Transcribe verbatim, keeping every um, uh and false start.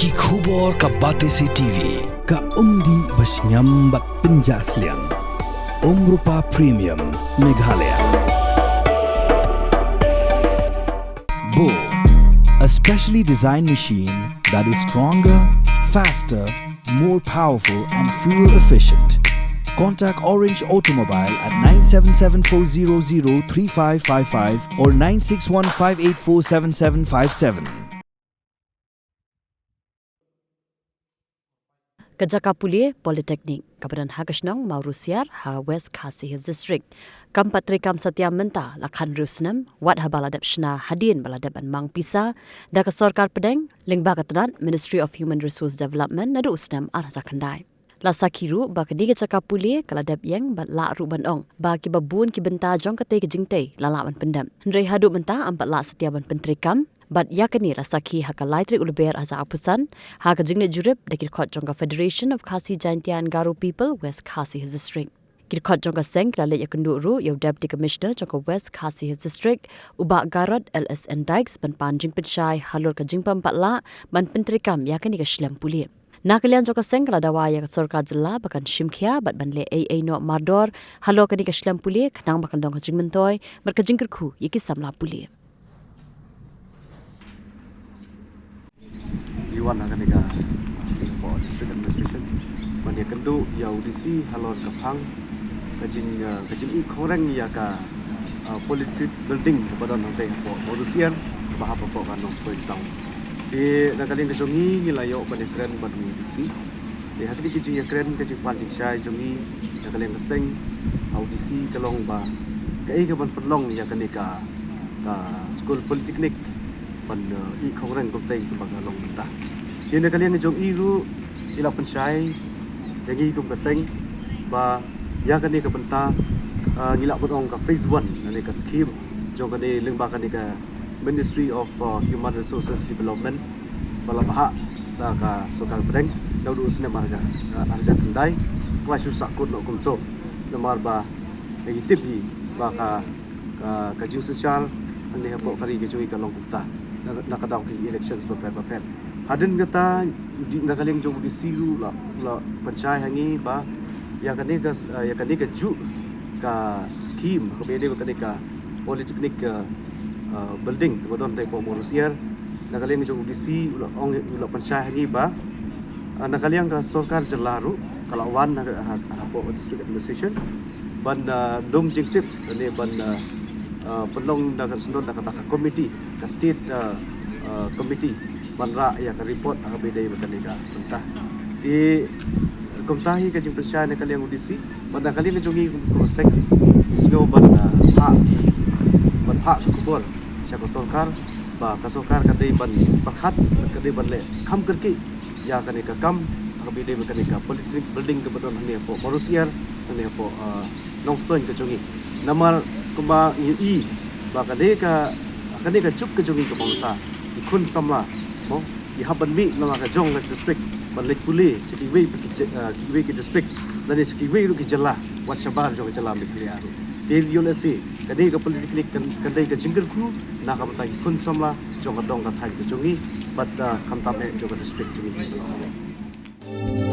Ki khubor ka Batesi T V, ka umdih ba shngiam bad pynjah sliang. Umrupa Premium, Meghalaya. Bo, a specially designed machine that is stronger, faster, more powerful and fuel efficient. Contact Orange Automobile at nine seven seven four zero zero three five five five or nine six one five eight four seven seven five seven. Ka jaka pule Polytechnic kaba don ha ka shnong Mawrysiar ha West Khasi Hills District kam pat treikam satia mynta la khathynriew snem, wat haba la dep shna hadien ba la dep ban mang pisa da ka sorkar pdeng lyngba ka tnat Ministry of Human Resource Development naduh u snem ar hajar khyndai. La sakhi ruh ba kane ka jaka pule ka la dep ïeng bad lah ruh ban ong ba kiba bun ki bynta jong katei ka jingtei la lah ban pyndep, hynrei haduh mynta ym pat lah satia ban pyntreikam. Bad ïa kane la sakhi ha ka lai tarik u Lber ar hajar arphew san ha ka jingleit jurip da ki dkhot jong ka Federation of Khasi Jaintia and Garo People West Khasi Hills District. Ki dkhot jong ka seng ki la leit ïakynduh ruh ïa u Deputy Commissioner jong ka West Khasi Hills District, u Bah Garod L S N Dykes, ban pan jingpynshai halor ka jingpym pat lah ban pyntreikam ïa kane ka shlem pule. Na ka liang jong ka seng ka la dawa ïa ka sorkar jylla ba kan shim khia bad ban leh ei ei noh mardor halor kane ka shlem pule khnang ba kan long ka jingmyntoi bad ka jingkyrkhu ïa ki samla pule. Ngi wan ha kane ka, hapoh District Administration ban ïakynduh ïa u D C halor ka phang ka jing, eh, ka jingïoh khongren ïa ka, eh, Polytechnic Building kaba don hangtei hapoh Mawrysiar, kaba hap hapoh ka Nongstoiñ Town. Te na ka liang ka jong ngi, ngi la ïoh ban ïakren bad u D C. Te ha kane ka jingïakren, ka jingpan jingshai jong ngi na ka liang ka seng ha u D C ka long ba kaei kaban pynlong ïa kane ka, ka skul polytechnic ban, eh, ïoh khongren kumtei kaba ka long mynta. Te na ka liang ka jong i ruh i la pynshai ïa ngi kum ka seng ba ïa kane ka bynta, eh, ngi lah ban ong ka phase one lane ka scheme jong kane lyngba kane ka Ministry of, uh, Human Resources Development, ba la bhah da ka sorkar pdeng naduh u snem ar hajar, uh, ar hajar khyndai, ka la shu sahkut noh kumto. Namar ba ngi tip hi ba ka, ka, ka jingsynshar hangne hapoh ka ri ka jong ngi ka long kumta na, na ka daw ki elections bapher bapher. Hadien kata, na ka liang jong u D C ruh la, la pynshai ha ngi ba ïa kane ka, ïa kane kajuh ka scheme kaba ïadei bad kane ka polytechnic, uh, uh, building kaba don hangtei hapoh Mawrysiar. Na ka liang jong u D C u la ong, u la pynshai ha ngi ba, uh, na ka liang ka sorkar jylla ruh ka la wan ha, ha, hapoh District Administration ban, uh, lum jingtip lane ban, uh, uh, pynlong da ka syndon da kata ka committee, ka state, uh, uh, committee ban rah ïa ka report ha kaba ïadei bad kane ka bynta. Te kumta hi ka jingpynshai na ka liang u D C, bad na ka liang ka jong ngi kum ka seng ngi sngew ban, uh, phah, ban phah ka khubor sha ka sorkar ba ka sorkar ka dei ban pyrkhat, ka dei ban leh kham kyrkieh ïa kane ka kam ha kaba ïadei bad kane ka polytechnic building kaba don hangne hapoh Mawrysiar, hangne hapoh, uh, Nongstoiñ ka jong ngi. Namar kumba ngi i ba kane ka, kane ka juk ka jong ngi kaba mynta, ki khun samla, mo, ki hap ban mih na la ka jong ka district ban leit pule sha kiwei ki, uh, kiwei ki district lane sha kiwei ruh ki jylla wat shabar jong ka jylla Meghalaya ruh. Te ïoh lehse kane ka polytechnic kan, kan dei ka jingkyrkhu na ka bynta ki khun samla jong ka dong ka thaiñ ka jong ngi bad, uh, khamtam eh jong ka district jong ngi.